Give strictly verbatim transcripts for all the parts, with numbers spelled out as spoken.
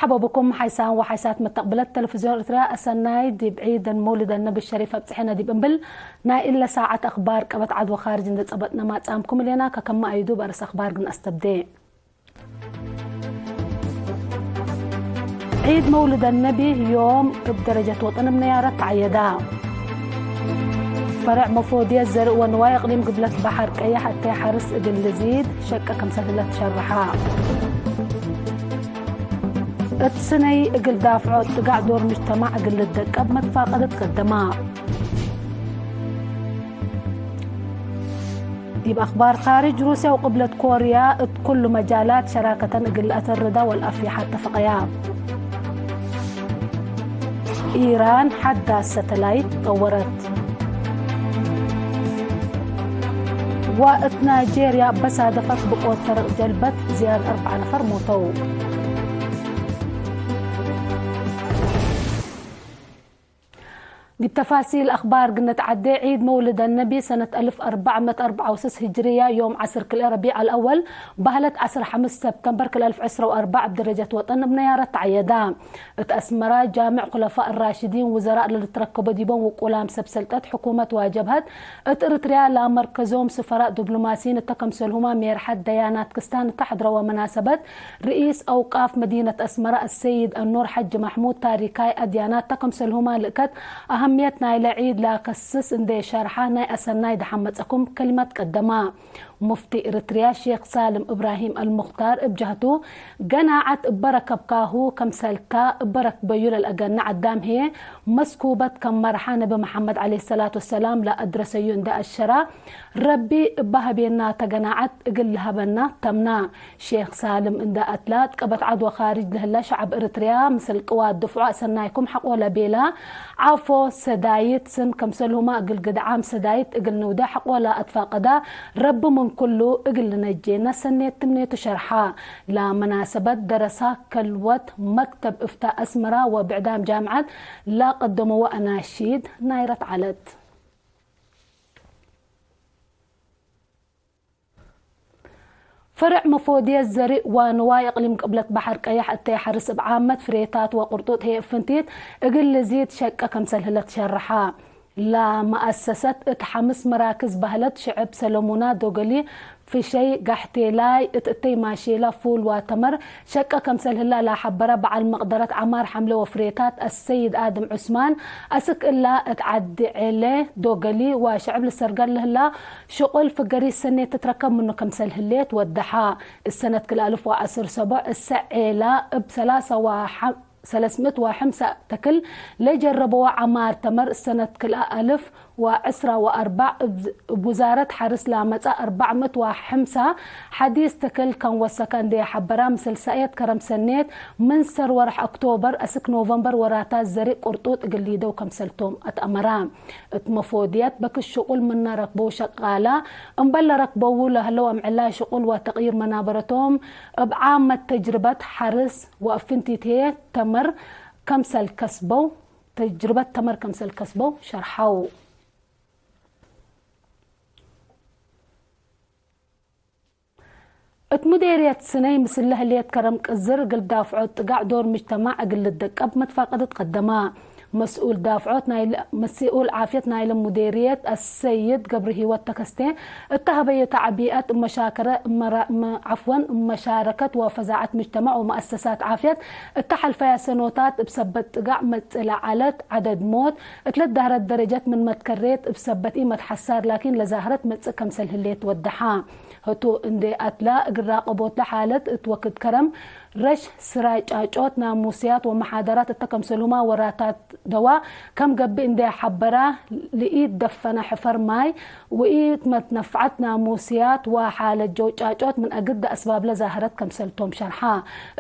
ሐበቡኩም ሓይሳን ወሓይሳት መተቅብለት ተለፍዝዮን ኤርትርያ፣ አሰናይ ዲብ ዒድ መውልድ ነቢ ሸሪፍ አብጽሐነ ዲብ እንብል፣ ናይ እለ ሳዐት አክባር ቀበት ዐድ ወካርጅ እንዴ ጸበጥነ ማጻምኩም እሌና፣ ከከመ አይዱ በአርስ አክባር ግን አስተብዴ። ዒድ መውልድ ነቢ ዮም እብ ደረጀት ወጠን እብ ነያረት ተዐየዳ። ፈርዕ መፎድየት ዘርእ ወንዋይ እቅሊም ግብለት በሐር ቀየሕ እተይ ሐርስ እግል ልዚድ ሸቀ ክምሰል ህለ ትሸርሐ። እት ስነይ እግል ዳፍዖ ጥጋዕ ዶር ምጅተማዕ እግል ልደቀብ መትፋቀደት ቀደማ። ዲብ አክባር ካርጅ፣ ሩስያ ወቅብለት ኮርያ እት ኩሉ መጃላት ሸራከተን እግል ለአተርዳ ወለአፍየሐ አተፈቀያ። ኢራን ሐዳስ ሰተላይት ጠወረት። ወእት ናይጄርያ በሳደፈት ብቆት ተረቅ ጀልበት ዝያድ አርበዕ ነፈር ሞተው። ዲብ ተፋሲል አክባር ግነት ዐዴ፣ ዒድ መውልድ ነቢ ሰነት አልፍ አርበዕ ምእት አርበዕ ወስስ ህጅርያ፣ ዮም ዐስር ክልኤ ረቢዕ አልአወል፣ በህለት ዐስር ሐምስ ሰብተምበር ክልኤ አልፍ ዕስረ ወአርበዕ፣ እብ ደረጀት ወጠን እብ ነያረት ተዐየዳ። እት አስመራ፣ ጃምዕ ኩለፋእ ራሽዲን ውዘራእ ለልትረከቦ ዲቦም ውቁላም ሰብ ሰልጠት ሕኩመት ወጀብሀት እት ኤርትርያ ለአመርከዞም ስፈራእ ዲብሎማሲይን እተ ከምሰልሁማ ሜርሐት ደያናት ክስታን እተ ሐድረወ መናሰበት፣ ርኢስ አውቃፍ መዲነት አስመረ አሰይድ አኑር ሐጂ ማሕሙድ፣ ታሪካይ አድያናት ተ ከምሰልሁማ ልእከት አሀምየት ናይለ ዒድ ለአከስስ እንዴ ሸርሐ፣ ናይ አሰናይ ደሐን መጸኩም ከሊመት ቀደማ። ሙፍቲ ኤርትርያ ሼክ ሳልም እብራሂም አልሙክታር እብ ጀህቱ፣ ገናዐት እበ ረከብካሁ ከምሰልታ፣ እበ ረክበዩ ለልአገነ አዳም ህዬ መስኩበት ከም መርሐ ነቢ መሐመድ ዐለይሂ ሰላቱ ወሰላም ለአድረሰዩ እንዴ አሸራ፣ ረቢ እበ ሀቤናተ ገናዐት እግል ለሀበና ተምና። ሼክ ሳልም እንዴ አትላ፣ ቀበት ዐድ ወካርጅ ለህለ ሸዐብ ኤርትርያ፣ ምስል ቅዋት ድፍዖ አሰናይኩም ሐቆለ ቤላ። ዐፎ ሰዳይት ስም ከምሰልሁመ እግል ግድዓም ሰዳይት እግል ንውዴ ሐቆለ አትፋቀዳ። ረቢ ምን ኩሉ እግል ልነጄነ ሰኔት ትምኔቱ ሸርሐ። ለመናሰበት ደረሳ ከልወት መክተብ እፍታ አስመራ ወብዕዳም ጃምዐት ለቀደመወ አናሺድ ናይረት ዐለት። ፈርዕ መፎድየት ዘርእ ወንዋይ እቅሊም ቅብለት በሐር ቀየሕ እተይ ሐርስ እብ ዓመት ፍሬታት ወቅርጡጥ ህዬ እብ ፍንቲት እግል ልዚድ ሸቀ ከምሰል ህለ ትሸርሐ። ለመአሰሰት እት ሐምስ መራክዝ በህለት ሽዕብ ሰለሙና ዶገሊ፣ ፍሸይ፣ ጋሕቴላይ፣ እት እተይ ማሼላ፣ ፉል ወተመር ሸቀ ከምሰል ህላ ለሐበረ በዐል መቅደረት ዐማር ሐምለ ወፍሬታት አሰይድ አድም ዑስማን፣ አስክ እላ እት ዐዲ ዔለ ዶገሊ ወሸዕብ ልሰርገል ለህላ ሽቁል ፍገሪት ሰኔት ትትረከብ ምኑ ከምሰል ህሌት ወደሐ። እሰነት ክል አልፍ ወዐስር ሰቦዕ እሰ ዔላ እብ ሰላሳ ወሐ-፣ ሰለስ ምእት ወሐምሳ ተክል ለጀረበወ ዐማር ተመር፣ እሰነት ክልአ አልፍ ወዕስራ ወአርበዕ እብ ውዛረት ሐርስ ለመጽአ አርበዕ ምእት ወሐምሳ ሐዲስ ተክል ከም ወሰከ እንዴ ሐበራ፣ ምስል ሰእየት ከረም ሰኔት ምን ሰር ወርሕ ኦክቶበር አስክ ኖቨምበር ወራታት ዘርእ ቅርጡጥ እግል ሊደው ከምሰልቶም አትአመራ። እት መፎድየት በክት ሽቁል ምነ ረክበው ሸቃላ፣ እምበል ለረክበዉ ለህለው አምዕላይ ሽቁል ወተቅይር መናበረቶም እብ ዓመት ተጅርበት ሐርስ ወእብ ፍንቲት ህዬ ተመር ከምሰል ከስበው፣ ተጅርበት ተመር ከምሰል ከስበው ሸርሐው። እት ሙዴርየት ስነይ ምስለ ህሌት ከረም ቅዝር እግል ዳፍዖት ጥጋዕ ዶር ምጅተማዕ እግል ልደቀብ መትፋቀደት ቀደማ። መስኡል ዳፍዖት ናይ፣ መስኡል ዓፍየት ናይለ ሙዴርየት አሰይድ ገብረሂወት ተከስቴ እተ ሀበዩ ተዕቢአት እመሻከረ፣ እመራ-፣ እመ-፣ ዐፍወን፣ እመሻረከት ወፈዛዐት ምጅተማዕ ወመአሰሳት ዓፍየት እተ ሐልፈያ ሰኖታት እብ ሰበት ጥጋዕ መጽእ ለዐለት ዐደድ ሞት እት ለዳህረት ደረጀት ምን መትከሬት እብ ሰበት ኢመትሐሳር ላኪን ለዛህረት መጽእ ከምሰል ህሌት ወደሐ። ህቱ እንዴ አትላ፣ እግል ራቀቦት ለሓለት እት ወክድ ከረም፣ ረሽ፣ ስራይ ጫጮት፣ ናሙስያት ወመሓደራት እተ ከምሰልሁማ ወራታት ደዋ ከም ገብእ እንዴ ሐበራ፣ ለኢትደፈነ ሕፈር ማይ ወኢትመትነፍዐት ናሙስያት ወሓለት ጀው ጫጮት ምን አግደ አስባብለ ዛህረት ከምሰልቶም ሸርሐ።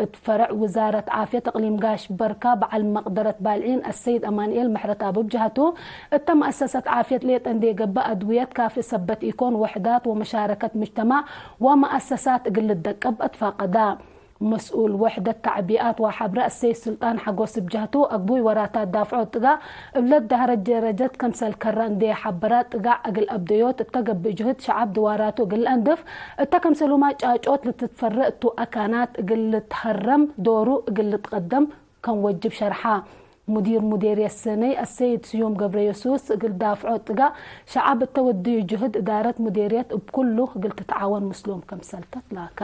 እት ፈርዕ ውዛረት ዓፍየት እቅሊም ጋሽ በርካ በዐል መቅደረት ባልዒን አሰይድ አማንኤል ምሕረትአብ እብ ጀሀቱ፣ እተ መአሰሰት ዓፍየት ሌጠ እንዴ ገብእ አድውየት ካፊ ሰበት ኢኮን፣ ወሕዳት ወመሻረከት ምጅተማዕ ወመአሰሳት እግል ልደቀብ አትፋቀዳ። መስኡል ወሕደት ተዕቢኣት ወሐብረ አሰይድ ሱልጣን ሐጎስ እብ ጀህቱ፣ አግቡይ ወራታት ዳፍዖት ጥጋዕ እብ ለትደሀረት ደረጀት ከምሰል ከረ እንዴ ሐበረ፣ ጥጋዕ እግል አብደዮት እተ ገብእ ጅሁድ ሸዐብ ድዋራቱ እግል ለአንድፍ እተ ከምሰሉማ ጫጮት ልትትፈረ እቱ አካናት እግል ልትሀረም ዶሩ እግል ልትቀደም ከም ወጅብ ሸርሐ። ሙዲር ሙዴርየት ሰኔ አሰይድ ስዩም ገብረየሱስ፣ እግል ዳፍዖት ጥጋዕ ሸዐብ እተ ወድዩ ጅሁድ እዳረት ሙዴርየት እብ ኩሉ እግል ትትዓወን ምስሎም ከምሰል ተትላከ።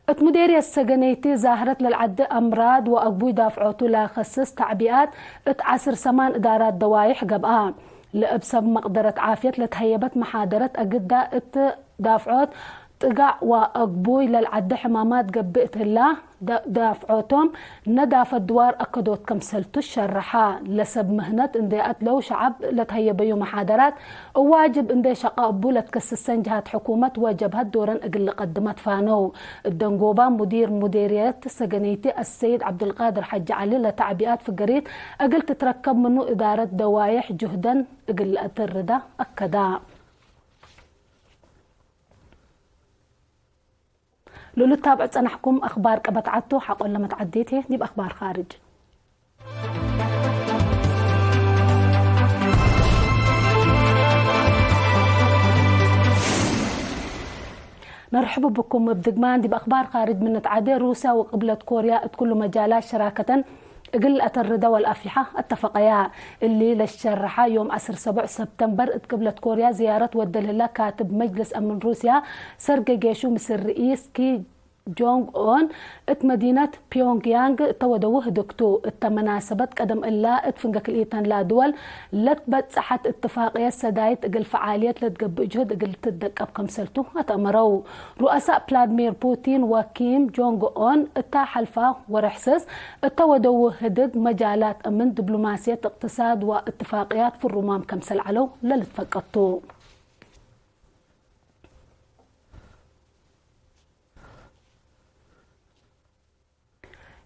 እት ሙዴርየት ሰገነይቲ ዛህረት ለልዐዲ አምራድ ወአግቡይ ዳፍዖቱ ለከስስ ተዕቢኣት እት ዐስር ሰማን እዳራት ደዋይሕ ገብአ። ለእብ ሰብ መቅደረት ዓፍየት ለትሀየበት መሓደረት አግዳ እት ዳፍዖት ጥጋዕ ወአግቡይ ለልዐዲ ሕማማት ገብእ እት ህላ፣ ዳ-፣ ዳፍዖቶም ነዳፈት ድዋር አከዶት ከምሰልቱ ሸረሐ። ለሰብ ምህነት እንዴ አትለው ሸዐብ ለትሀየበዩ መሓደራት እብ ዋጅብ እንዴ ሸቀ እቡ ለትከስሰን ጀሃት ሕኩመት ወጀብሀት ዶረን እግል ልቀድመ ትፋነው። እደንጎባ ሙዲር ሙዴርየት ሰገነይቲ አሰይድ ዐብዱልቃድር ሐጂ ዐሊ ለተዕቢኣት ፍገሪት እግል ትትረከብ ምኑ እዳረት ደዋይሕ ጅሁደን እግል ለአተርዳ አከዳ። ለልትታብዕ ጸናሕኩም አክባር ቀበት ዐድ ቱ፣ ሐቆለ መትዐዴት ህዬ ዲብ አክባር ካርጅ። ነርሕቡ ብኩም። እብ ድግማን ዲብ አክባር ካርጅ ምን ንትዓዴ፣ ሩስያ ወቅብለት ኮርያ እት ኩሉ መጃላት ሸራከተን እግል ለአተርደ ወለአፍይሐ አተፈቀያ። እሊ ለሸርሐ ዮም ዐስር ሰቡዕ ሰብተምበር እት ቅብለት ኮርያ ዝያረት ወደ ለህላ ካትብ መጅልስ አምን ሩስያ ሰርጌ ጌሹ ምስል ርኢስ ኪ ጆንግ ኦን እት መዲነት ፒዮንግያንግ እተ ወደው ህድግ ቱ። እተ መናሰበት ቀደም እላ እት ፍንገ ክልኢተን ላ ድወል ለትበጽሐት እትፋቅየት ሰዳይት እግል ፈዓልየት ለትገብእ ጅሁድ እግል ትደቀብ ከምሰልቱ አተአመረው። ሩአሳእ ፕላድሚር ፑቲን ወኪም ጆንግ ኦን እታ ሐልፋ ወርሕስስ እተ ወደው ህድግ መጃላት እምን፣ ድብሎማስየት፣ እቅትሳድ ወእትፋቅያት ፍሩማም ከምሰል ዐለው ለልትፈቀድ ቱ።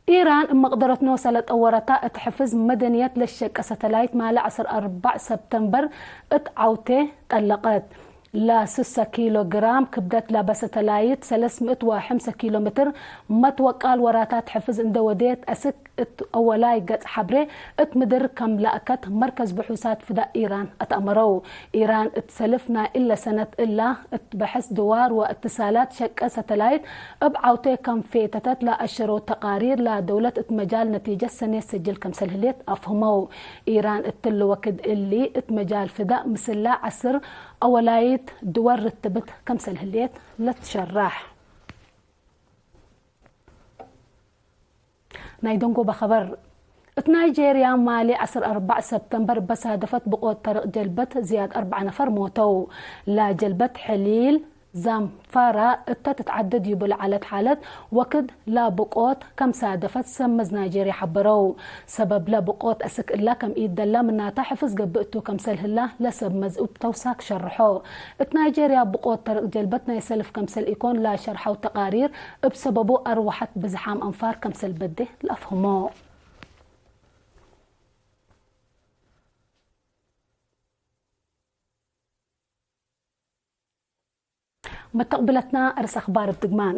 ኢራን እብ መቅደረት ኖሰ ለጠወረታ እት ሕፍዝ መደንየት ለሸቀ ሰተላይት ማለ ዐስር አርበዕ ሰብተምበር እት ዐውቴ ጠለቀት። ለስሰ ኪሎ ግራም ክብደት ለበ ሰተላይት ሰለስ ምእት ወሐምሰ ኪሎ ሜትር መትወቃል ወራታት ሕፍዝ እንደ ወዴት አስክ እት አወላይ ገጽ ሐብሬ እት ምድር ከም ለአከት መርከዝ ብሑሳት ፍዳእ ኢራን አትአመረው። ኢራን እት ሰልፍ ናይ እለ ሰነት እላ እት በሐስ ድዋር ወእትሳላት ሸቀ ሰተላይት እብ ዐውቴ ከም ፌተተት ለአሸረው ተቃሪር ለደውለት እት መጃል ነቲጀት ሰኔት ሰጅል ከምሰል ህሌት አፍህመው። ኢራን እትሊ ወክድ እሊ እት መጃል ፍዳእ ምስላ ዐስር አወላይት ድወል ርትብት ከምሰል ህሌት ለትሸራሕ። ናይ ደንጎበ ኸበር። እት ናይጄርያ ማሌ ዐስር አርበዕ ሰብተምበር በሳደፈት ብቆት ተርቅ ጀልበት ዝያድ አርበዕ ነፈር ሞተው። ለጀልበት ሕሊል ዛምፋራ እተ ትትዓደድ ይቡ ለዐለት ሓለት ወክድ ለብቆት ከም ሳደፈት ሰብ መዝ ናይጄርያ ሐበረው። ሰበብ ለብቆት አስክ እላ ከም ኢደላ ምናታ ሕፍዝ ገብእ ቱ ከምሰል ህላ ለሰብ መዝ እብ ተውሳክ ሸርሖ። እት ናይጄርያ ብቆት ተርቅ ጀልበት ናይ ሰልፍ ከምሰል ኢኮን ለሸርሐው ተቃሪር እብ ሰበቡ አርወሐት ብዝሓም አንፋር ከምሰል በዴ ለአፍህሞ። መተቅብለትና እርስ አኽባር እብ ድግማን።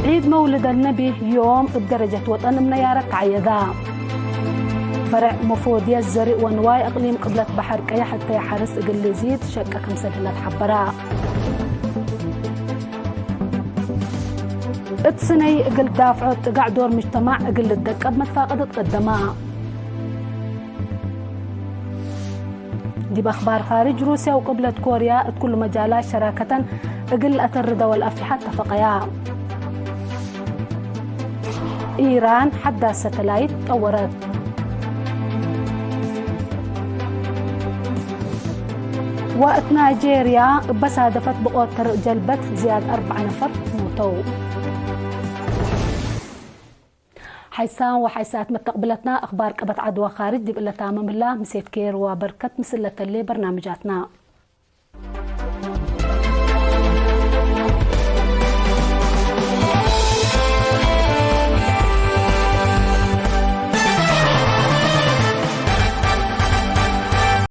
ዒድ መውልድ አልነቢ ዮም እብ ደረጀት ወጠን እብ ነያረት ተዐየዳ። ፈርዕ መፎድየት ዘርእ ወንዋይ አቅሊም ቅብለት በሐር ቀየሕ እተ ሐርስ እግል ልዚድ ሸቀ ክምሰል ህለ ተሐበራ። እት ስነይ እግል ዳፍዖት ጥጋዕ ዶር ምጅተማዕ እግል ልደቀብ መትፋቀደት ቀደማ። ዲብ አኽባር ካርጅ፣ ሩስያ ወቅብለት ኮርያ እት ኩሉ መጃላት ሸራከተን እግል ለአተርደ ወለአፍይሐ አተፈቀያ። ኢራን ሐዳስ ሰተላይት ጠወረት። ወእት ናይጄርያ እበ ሳደፈት ብቆት ተርቅ ጀልበት ዝያድ አርበዕ ነፈር ሞተው። ሐይሳን ወሐይሳት መተቅብለትና፣ አኽባር ቀበት ዐድ ወካርጅ ዲብ እለ ታምም ህላ። ምሴት ኬር ወበርከት ምስል ለተሌ በርናምጃትና።